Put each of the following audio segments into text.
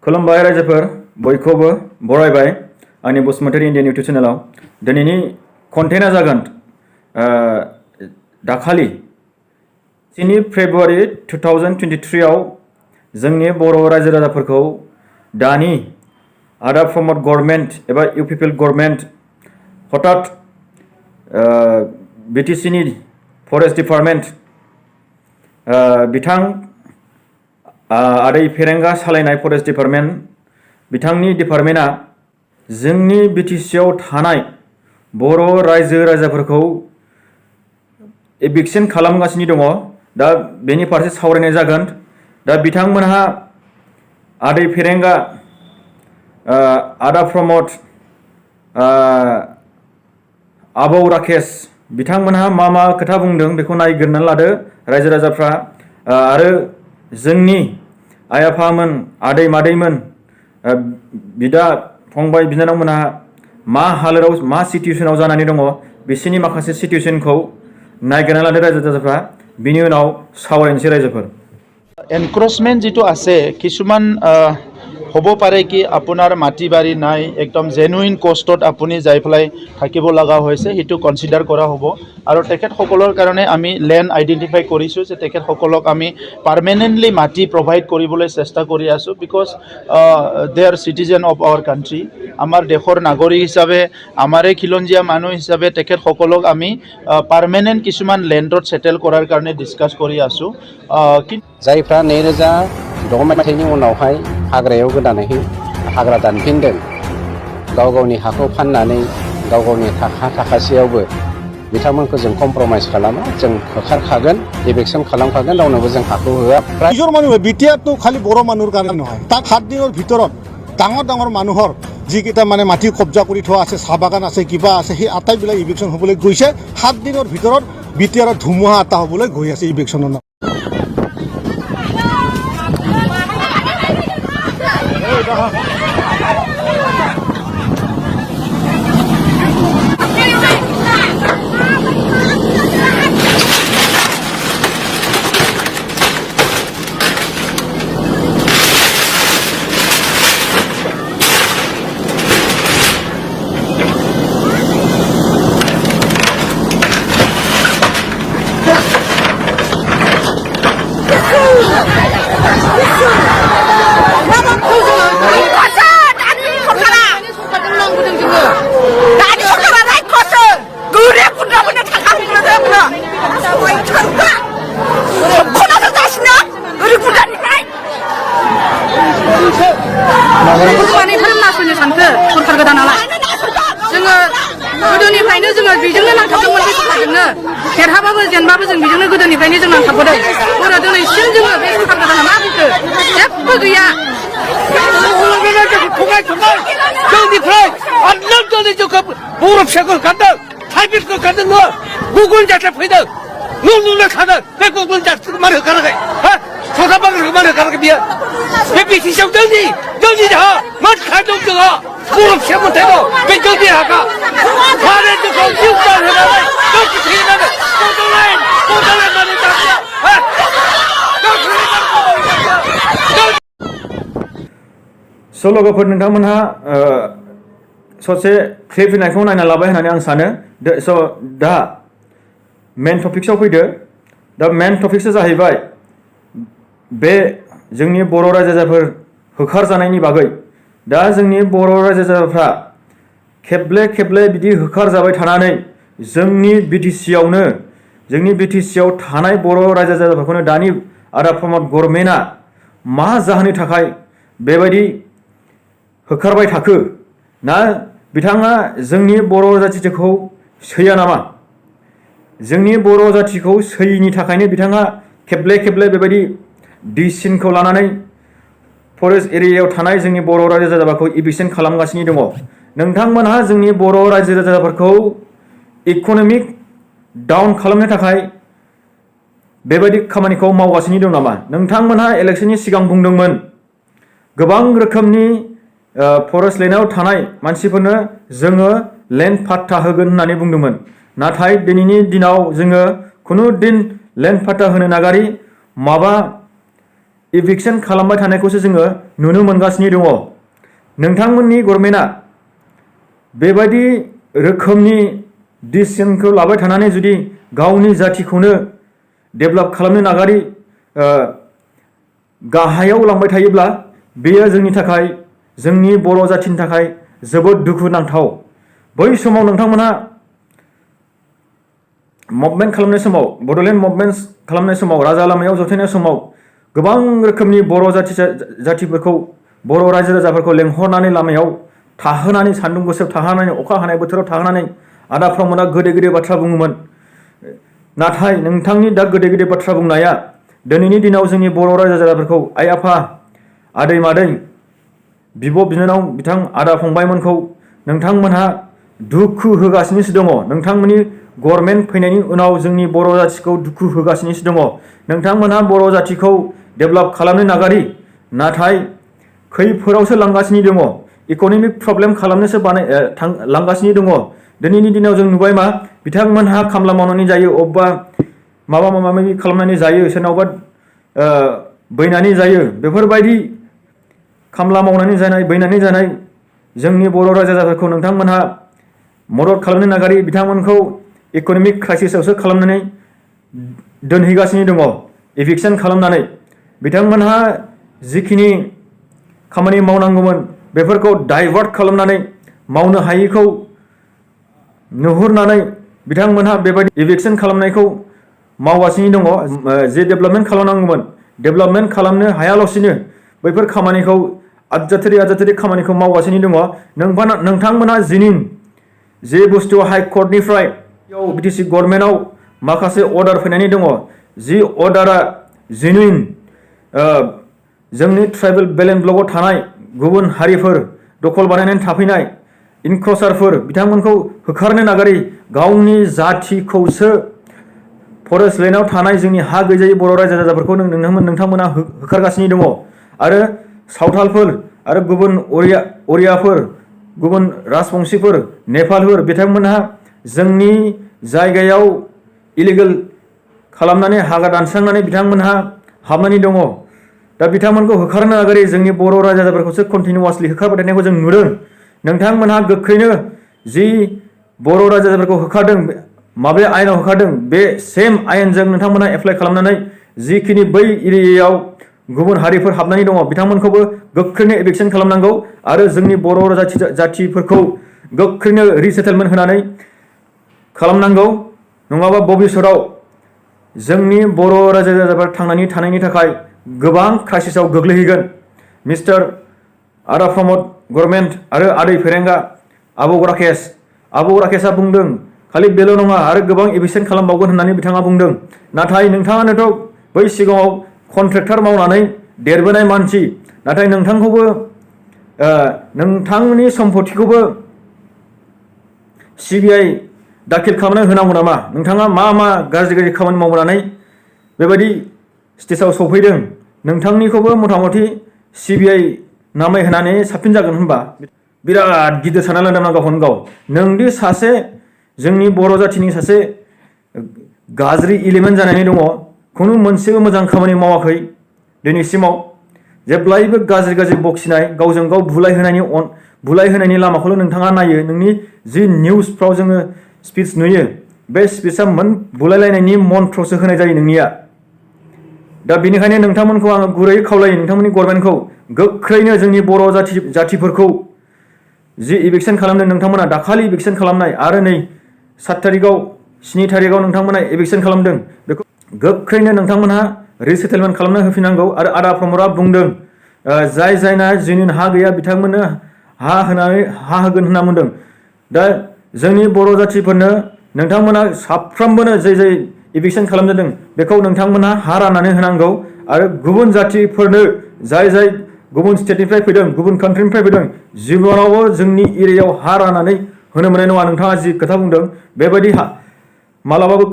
खुलुमबाय रायजोफोर बयखौबो बरायबाय आंनि बसुमतारी इन्डियान इउटुब चेनेलाव दिनैनि कन्टेन्टआ जागोन दाखालि 3 फेब्रुवारि 2023 आव जोंनि बर' रायजो राजाफोरखौ दानि आदार प्रमद गभर्नमेन्ट एबा UPPL गभर्नमेन्ट हठात BTC नि फरेस्ट डिपार्टमेन्ट बिथां आदै फेरेंगा सालायनाय फरेस्ट डिपार्टमेन्ट बिथांनि डिपार्टमेन्टआ जोंनि BTC आव थानाय बर' रायजो राजाफोरखौ एभिक्सन खालामगासिनो दङ। दा बेनि फारसे सावरायनाय जागोन। दा बिथांमोनहा आदै फेरेंगा आदा प्रमद आबौ राकेश बिथांमोनहा मा खोथा बुंदों बेखौ नायग्रोनानै लादो रायजो राजाफ्रा आरो जोंनि आइ आफामोन आदै मादैमोन बिदा फंबाय बिनानावमोनहा मा हालोदाव मा सिचुएशनाव जानानै दङ बिसोरनि माखासे सिचुएशनखौ नायग्रोना लादो रायजो राजाफ्रा बिनि उनाव सावरायनोसै रायजोफोर। एनक्रोचमेन्ट जितु आसे किसुमान হ'ব পাৰে কি আপোনাৰ মাটি বাৰী নাই একদম জেনুইন কষ্টত আপুনি যাই পেলাই থাকিব লগা হৈছে সেইটো কনসিডাৰ কৰা হ'ব আৰু তেখেতসকলৰ কাৰণে আমি ল্যান্ড আইডেন্টিফাই কৰিছোঁ যে তেখেতসকলক আমি পাৰ্মানেন্টলি মাটি প্ৰভাইড কৰিবলৈ চেষ্টা কৰি আছোঁ because they are citizen of our country আমাৰ দেশৰ নাগৰিক হিচাপে আমাৰে খিলঞ্জীয়া মানুহ হিচাপে তেখেতসকলক আমি পাৰ্মানেন্ট কিছুমান ল্যান্ডত সেটেল কৰাৰ কাৰণে ডিসকাস কৰি আছোঁ जायफ्रा 2010 मायथाइनि उनावहाय हाग्रायाव गोदानै हाग्रा दानफिनदों गाव गावनि हाखौ फाननानै गाव गावनि थाखासेयावबो बिथांमोनखौ जों कम्प्रमाइज खालामा जों होखारखागोन एभिक्सन खालामखागोन रावनोबो जों हाखौ होआ নিজৰ মানুহ বিটিআৰটো খালি বড় মানুহৰ কাৰণে নহয় তাক 7 দিনৰ ভিতৰত ডাঙৰ মানুহৰ যিকেইটা মানে মাটি কব্জা কৰি থোৱা আছে চাহ বাগান আছে কিবা আছে সেই আটাইবিলাক এভিকশ্যন হ'বলৈ গৈছে 7 দিনৰ ভিতৰত বিটিআৰৰ ধুমুহা এটা হ'বলৈ গৈ আছে এভিকশ্যনৰ নাম देरहाबाबो जेनबाबो जों बिजोंनो गोदोनिफ्रायनो जों नांथाबबोदों बर' दिनैसिम जोङो बे सरकार गोदाना मा बुंखो जेबो गैया जोंनिफ्राय आननानै जोंखौ बर' फिसाखौ होखारदों टाइपिस्टखौ होखारदों नङा गुबुन जाथिया फैदों न' लुनो थादों बे गुबुन जाथिखौ मानो होखाराखै सरकार बांग्लाखौ मानो होखाराखै बियो बे BTCआव जोंनि हा मा दं जोंहा बर' फिसा मोनथाय दं बे जोंनि हाखा मानो जोंखौ जिउ दान होनानै जोंखौ थैनानै लोगोफोर नोंथांमोनहा ससे क्लिप होनायखौ नायना लाबाय होननानै आं सानो दा मेन टपिक्सआव फैदो दा मेन टपिक्सआ जाहैबाय बे जोंनि बर' रायजो राजाफोर होखारजानायनि बागै दा जोंनि बर' रायजो राजाफ्रा खेबले बिदि होखारजाबाय थानानै जोंनि BTC आव थानाय बर' रायजो राजाफोरखौनो दानि आदा प्रमद गभर्नमेन्टआ मा जाहोननि थाखाय बेबायदि होखारबाय थाखो ना बिथाङा जोंनि बर' जाथिखौ सैया नामा जोंनि बर' जाथिखौ सैयिनि थाखायनो बिथाङा खेबले बेबायदि डिसिसनखौ लानानै फरेस्ट एरियायाव थानाय जोंनि बर' रायजो राजाफोरखौ एभिक्सन खालामगासिनो दङ। नोंथांमोनहा जोंनि बर' रायजो राजाफोरखौ इक'नमिक डाउन खालामनो थाखाय बेबायदि खामानिखौ मावगासिनो दं नामा? नोंथांमोनहा इलेक्शननि सिगां बुंदोंमोन गोबां रोखोमनि फरेस्ट लेन्डआव थानाय मानसिफोरनो जोङो लेन्ड पाट्टा होगोन होननानै बुंदोंमोन नाथाय दिनैनि दिनाव जोङो खुनु दिन लेन्ड पाट्टा होनो नागारि माबा इभिक्सन खालामबाय थानायखौसो जोङो नुनो मोनगासिनो दङ। नोंथांमोननि गभर्नमेन्टआ बेबायदि रोखोमनि डिसिजनखौ लाबाय थानानै जुदि गावनि जाथिखौनो डेभेलप खालामनो नागारि गाहायाव लांबाय थायोब्ला बेयो जोंनि थाखाय, जोंनि बर' जाथिनि थाखाय जोबोद दुखुनांथाव। बै समाव नोंथांमोनहा मुभमेन्ट खालामनाय समाव, बड'लेण्ड मुभमेन्ट खालामनाय समाव, राजा लामायाव जथायनाय समाव गोबां रोखोमनि बर' जाथिफोरखौ, बर' रायजो राजाफोरखौ लेंहरनानै लामायाव थाहोनानै, सान्दुं गोसायाव थाहोनानै, अखा हानाय बोथोराव थाहोनानै आदाफ्रामोना गोदै गोदै बाथ्रा बुङोमोन। नाथाय नोंथांनि दा गोदै गोदै बाथ्रा बुंनाया दिनैनि दिनाव जोंनि बर' रायजो राजाफोरखौ, आइ आफा, आदै मादै, बिब' बिनानाव, बिथां आदा फंबायमोनखौ नोंथांमोनहा दुखु होगासिनोसो दङ। नोंथांमोननि गभर्नमेन्ट फैनायनि उनाव जोंनि बर' जाथिखौ दुखु होगासिनोसो दङ। नोंथांमोनहा बर' जाथिखौ डेभेलप खालामनो नागारि नाथाय खैफोदावसो लांगासिनो दङ, इक'नमिक प्रब्लेम खालामनोसो लांगासिनो दङ। दिनैनि दिनाव जों नुबाय मा बिथांमोनहा खामला मावनानै जायो, अबेबा माबा माबि खालामनानै जायो, सोरनावबा बैनानै जायो। बेफोरबायदि खामला मावनानै जानाय, बैनानै जानाय जोंनि बर' रायजो राजाफोरखौ नोंथांमोनहा मदद खालामनो नागारि बिथांमोनखौ इक'नमिक क्राइसिसावसो खालामनानै दोनहैगासिनो दङ। इभिक्सन खालामनानै बिथांमोनहा जिखिनि खामानि मावनांगौमोन बेफोरखौ डाइभार्ट खालामनानै मावनो हायैखौ नुहुरनानै बिथांमोनहा बेबायदि इभिक्सन खालामनायखौ मावगासिनो दङ। जे डेभेलपमेन्ट खालामनांगौमोन, डेभेलपमेन्ट खालामनो हायालासिनो बैफोर खामानिखौ आदजाथारि खामानिखौ मावगासिनो दङ। नोंथांमोनहा जिनिन जे बुस्थु हाइकर्टनिफ्राय बिटिसि गभर्नमेन्टआव माखासे अर्डार फैनानै दङ, जि अर्डारा जेनुइन जोंनि ट्राइबेल बेलेन्स ब्लकआव थानाय गुबुन हारिफोर, दखल बानायनानै थाफैनाय इनक्रचारफोर, बिथांमोनखौ होखारनो नागारि गावनि जाथिखौसो फरेस्ट लेन्डआव थानाय जोंनि हा गैजायै बर' रायजो राजाफोरखौ नोंथांमोना होखारगासिनो दङ। आरो सावथालफोर आरो गुबुन अरियाफोर, गुबुन राजबंशिफोर, नेपालफोर, बिथांमोनहा जोंनि जायगायाव इलिगेल खालामनानै हाग्रा दानस्रांनानै बिथांमोनहा हाबनानै दङ। दा बिथांमोनखौ होखारनो नागारि जोंनि बर' रायजो राजाफोरखौसो कन्टिनिउवासलि होखारबाय थानायखौ जों नुदों। नोंथांमोनहा गोख्रैनो जि बर' रायजो राजाफोरखौ होखारदों, माबे आयेनाव होखारदों, बे सेम आयेनजों नोंथांमोनहा एप्लाइ खालामनानै जिखिनि बै एरियायाव गुबुन हारिफोर हाबनानै दङ बिथांमोनखौबो गोख्रैनो एभिक्सन खालामनांगौ आरो जोंनि बर' जाथिफोरखौ गोख्रैनो रिसेटेलमेन्ट होनानै खालामनांगौ। नङाबा भबिष्यताव जोंनि बर' रायजो राजाफोर थांनानै थानायनि थाखाय गोबां क्राइसिसाव गोग्लैहैगोन। मिस्टार आदा प्रमद गभर्नमेन्ट आरो आदै फेरेंगा आब' राकेशआ बुंदों खालि बेल' नङा आरो गोबां एभिक्सन खालामबावगोन होननानै बिथाङा बुंदों। नाथाय नोंथाङानोथ' बै सिगाङाव कन्ट्रेक्टर मावनानै देरबोनाय मानसि, नाथाय नोंथांखौबो नोंथांनि सम्पथिखौबो CBI दाखिल खालामनो होनांगौ नामा? नोंथाङा मा गाज्रि खामानि मावनानै बेबायदि स्टेजाव सफैदों? नोंथांनिखौबो मथा मथि CBI नामै होनानै साबसिन जागोन होनबा बिराद गिदिर सानना लादों गावखौनो गाव। नोंदि सासे जोंनि बर' जाथिनि सासे गाज्रि एलिमेन्ट जानानै दङ, खुनु मोनसेबो मोजां खामानि मावाखै दिनैसिमाव। जेब्लायबो गाज्रि बखिनाय, गावजों गाव बुलायहोनायनि लामाखौल' नोंथाङा नायो। नोंनि जि निउसफ्राव जोङो स्पिच नुयो, बे स्पिचआ बुलायलायनायनि मन्त्रसो होनाय जायो नोंनिया। दा बेनिखायनो नोंथांमोनखौ आङो गुरैयै खावलायो, नोंथांमोननि गभर्नमेन्टखौ गोख्रैनो जोंनि बर' जाथिफोरखौ जि इभिक्सन खालामदों नोंथांमोना, दाखालि इभिक्सन खालामनाय आरो नै 7 तारिखआव 7 तारिखआव नोंथांमोना इभिक्सन खालामदों, बेखौ गोख्रैनो नोंथांमोनहा रिसेटेलमेन्ट खालामना होफिननांगौ। आरो आदा प्रमदआ बुंदों जायना जेनुइन हा गैया बिथांमोननो हा होगोन होनना बुंदों। दा जोंनि बर' जाथिफोरनो नोंथांमोना साफ्रोमबोनो जाय इभिक्सन खालामजादों बेखौ नोंथांमोनहा हा राननानै होनांगौ। आरो गुबुन जाथिफोरनो जाय गुबुन स्टेटनिफ्राय फैदों, गुबुन कान्ट्रिनिफ्राय फैदों, जिबनावबो जोंनि एरियायाव हा राननानै होनो मोननाय नङा। नोंथाङा जि खोथा बुंदों बेबायदि मालाबाबो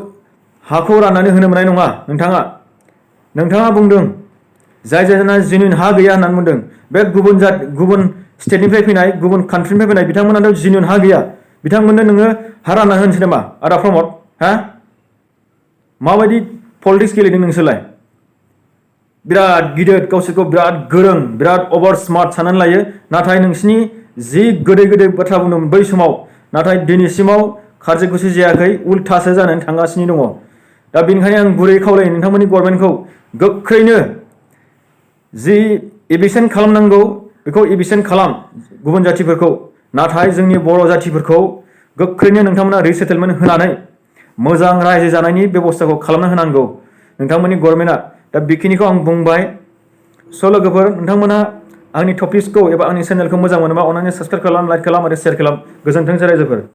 हाखौ राननानै होनो मोननाय नङा। नोंथाङा बुंदों जायना जेनुइन हा गैया होननानै बुंदों, बे गुबुन स्टेटनिफ्राय फैनाय, गुबुन कान्ट्रिनिफ्राय फैनाय बिथांमोनाथ' जेनुइन हा गैया, बिथांमोननो नोङो हा रानना होनोसै नामा आदा प्रमद? माबायदि पलिटिक्स गेलेदों नोंसोरलाय? बिराद गिदिर गावसोरखौ बिराद गोरों बिराद अभार स्मार्ट साननानै लायो नाथाय नोंसिनि जि गोदै गोदै बाथ्रा बुंदोंमोन बै समाव नाथाय दिनैसिमाव खारजि खुसि जायाखै उल्थासो जानानै थांगासिनो दङ दा बेनिखायनो आं गुरै खावलायो नोंथांमोननि गभर्नमेन्टखौ गोख्रैनो जि एभिक्सन खालामनांगौ बेखौ एभिक्सन खालाम गुबुन जातिफोरखौ नाथाय जोंनि बर' जातिफोरखौ गोख्रैनो नोंथांमोना रिसेटलमेन्ट होनानै मोजां रायजो जानायनि बेबस्थाखौ खालामना होनांगौ नोंथांमोननि गभर्नमेन्टआ दा बेखिनिखौ आं बुंबाय स' लोगोफोर नोंथांमोना आंनि टपिक्सखौ एबा आंनि चेनेलखौ मोजां मोनोबा अननानै साबस्क्राइब खालाम लाइक खालाम आरो शेयार खालाम गोजोन्थोंसै रायजोफोर